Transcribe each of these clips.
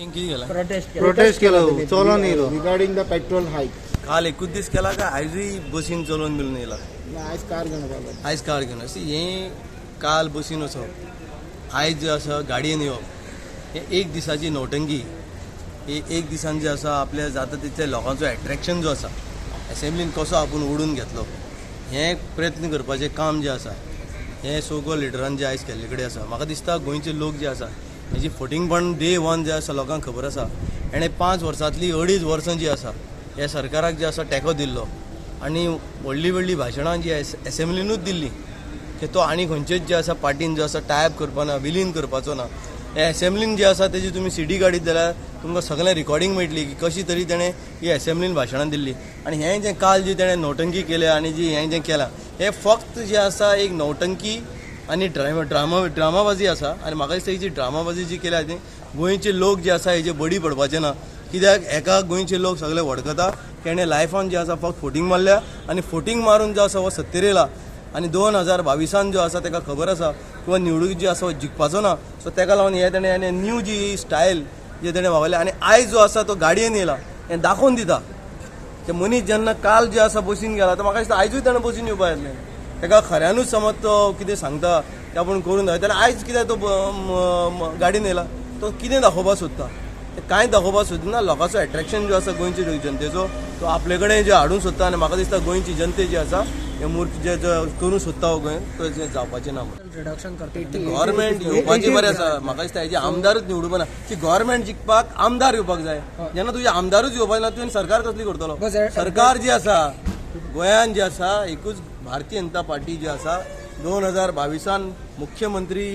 कितें केलां? प्रोटेस्ट केलो, चलोन येयलो. रिगार्डिंग the petrol हायक. काल एकूच दीस केला काय आयजूय बसीन चलोवन बिलून येयला? आयज कार घेवन पावलो. आयज कार घेवन. अशें हें काल बसीन वचप, आयज जे आसा गाडयेन येवप, हें एक दिसाची नौटंकी. ही एक दिसान जे आसा आपल्या जाता तितल्या लोकांचो एट्रेक्शन जो आसा एसेंब्लीन कसो आपूण ओडून घेतलो हें प्रयत्न करपाचें काम जें आसा हें सो लिडरान जे आयज केल्ले कडेन आसा. म्हाका दिसता गोंयचे लोक जे आसा हेजी फटींगपण डे वन जे आसा लोकांक खबर आसा. हेणें 5 वर्सांतली 2.5 वर्सां जी आसा ह्या सरकाराक जे आसा टेको दिल्लो आनी व्हडली व्हडली भाशणां जी एसेंब्लीनूच दिल्ली की तो आनी खंयचेच जे आसा पार्टीन जो आसा टायप करपा ना, विलीन करपाचो ना. हे एसेंब्लीन जे आसा तेजी तुमी सीडी काडीत जाल्यार तुमकां सगळें रिकॉर्डिंग मेळटली की कशी तरी तेणें ही एसेंब्लीन भाशणां दिल्ली. आनी हें जें काल जी तेणें नौटंकी केल्या आनी जी हें जें केलां हें फक्त जें आसा एक नौटंकी आनी ड्रामाबाजी आसा. आनी म्हाका दिसता ही जी ड्रामाबाजी जी केल्या ती गोंयचे लोक जे आसा हेजे बडी पडपाचे ना, कित्याक एका गोंयचे लोक सगळे वडकता तेणें लायफान जे आसा फक्त फोटींग मारल्या आनी फोटींग मारून जो आसा हो सत्तेर येयला. आनी 2022 जो आसा तेका खबर आसा किंवा निवडणूक जी आसा हो जिखपाचो ना, सो तेका लागून हे तेणें आनी न्यू जी स्टायल जे तेणें वापरल्या आनी आयज जो आसा तो गाडयेन येयला हें दाखोवन दिता की मनीस जेन्ना काल जे आसा बसीन गेला तर म्हाका दिसता आयजूय तेणें बसीन येवपा जाय आसलें. तेका खऱ्यानूच समज तो कितें सांगता तें आपूण करून दाखयता जाल्यार आयज कित्याक तो गाडयेन येयला, तो कितें दाखोवपाक सोदता? ते कांय दाखोवपाक सोदिना. लोकांचो एट्रेक्शन जो आसा गोंयचे जनतेचो तो आपले कडेन जे हाडूंक सोदता आनी म्हाका दिसता गोंयची जनते जी आसा हे मूर्त जे करूंक सोदता हो गोंय तो जावपाचें ना. रिडक्शन करता गव्हर्मेंट येवपाचें बरें आसा, म्हाका दिसता हेजे आमदारूच निवडूंक ना की गव्हर्मेंट जिखपाक आमदार येवपाक जाय. जेन्ना तुजे आमदारूच येवपाक ना तुवें सरकार कसली करतलो? सरकार जी आसा गोंयान जी आसा एकूच भारतीय जनता पार्टी जी आसा 2022 मुख्यमंत्री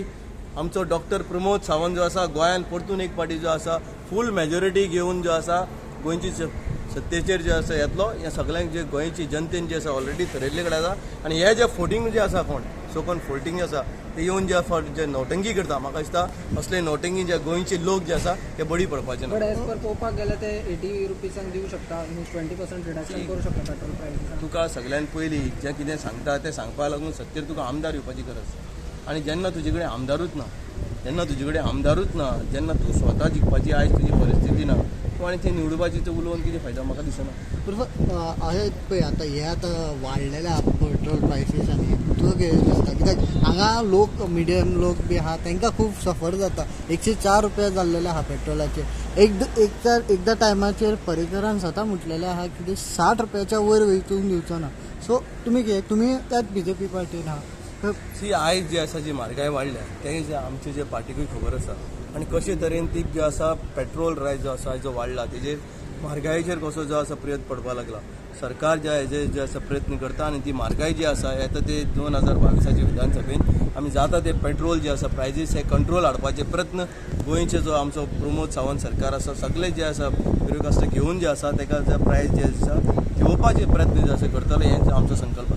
आमचो डॉक्टर प्रमोद सावंत जो आसा गोंयान परतून एक पार्टी जो आसा फूल मेजॉरिटी घेवन जो आसा गोंयची सत्तेचेर जे आसा येतलो. हे सगळ्यांक जे गोंयची जनतेन जे आसा ऑलरेडी थरयल्ले कडेन आसा. आनी हे जे फोटींग जे आसा कोण सो कोण फोटींग आसा ते येवन जे जे नौटंकी करता म्हाका दिसता असले नौटंकी जे गोंयचे लोक जे आसा ते बडी पडपाचे ना. बट एज पर पळोवपाक गेल्यार ते 80 रुपीजांक दिवं शकता, 20% रिडक्शन करूं शकता पेट्रोल प्रायसीसान. तुका सगळ्यान पयलीं जें कितें सांगता तें सांगपाक लागून सत्तेर तुका आमदार येवपाची गरज. आनी जेन्ना तुजे कडेन आमदारूच ना, जेन्ना तुजे कडेन आमदारूच ना, जेन्ना तूं स्वता जिखपाची आयज तुजी परिस्थिती ना, तूं आनी थंय निवडपाची तें उलोवन कितें फायदो म्हाका दिसना. अशें पळय आतां हे आतां वाडलेले आहा पेट्रोल प्रायसीस आनी तुका कितें दिसता? कित्याक हांगा लोक मिडियम लोक बी आहा तांकां खूब सफर जाता. 104 रुपया जाल्लेले आहा पेट्रोलाचेर. एकदां टायमाचेर पर्रीकरान स्वता म्हटलेलें आहा की 60 रुपयाच्या वयर वचूंक दिवचो ना. सो तुमी कितें तुमी त्याच बीजेपी पार्टीन आहा. सी आयज जी आसा जी म्हारगाय वाडल्या तें जे आमचे जे पार्टीकूय खबर आसा आनी कशे तरेन ती जी आसा पेट्रोल रायज जो आसा जो वाडला तेजेर म्हारगायेचेर कसो जो आसा प्रयत्न पडपाक लागला. सरकार जे हेजेर जे आसा प्रयत्न करता आनी ती म्हारगाय जी आसा येता ते 2022 विधानसभेन आमी जाता ते पेट्रोल जे आसा प्रायजीस हे कंट्रोल हाडपाचे प्रयत्न गोंयचे जो आमचो प्रमोद सावंत सरकार आसा सगळे जे आसा ब्युरोक्रासी घेवन जे आसा तेका जे प्रायस जे आसा घेवपाचे प्रयत्न जे आसा करतले हें आमचो संकल्प.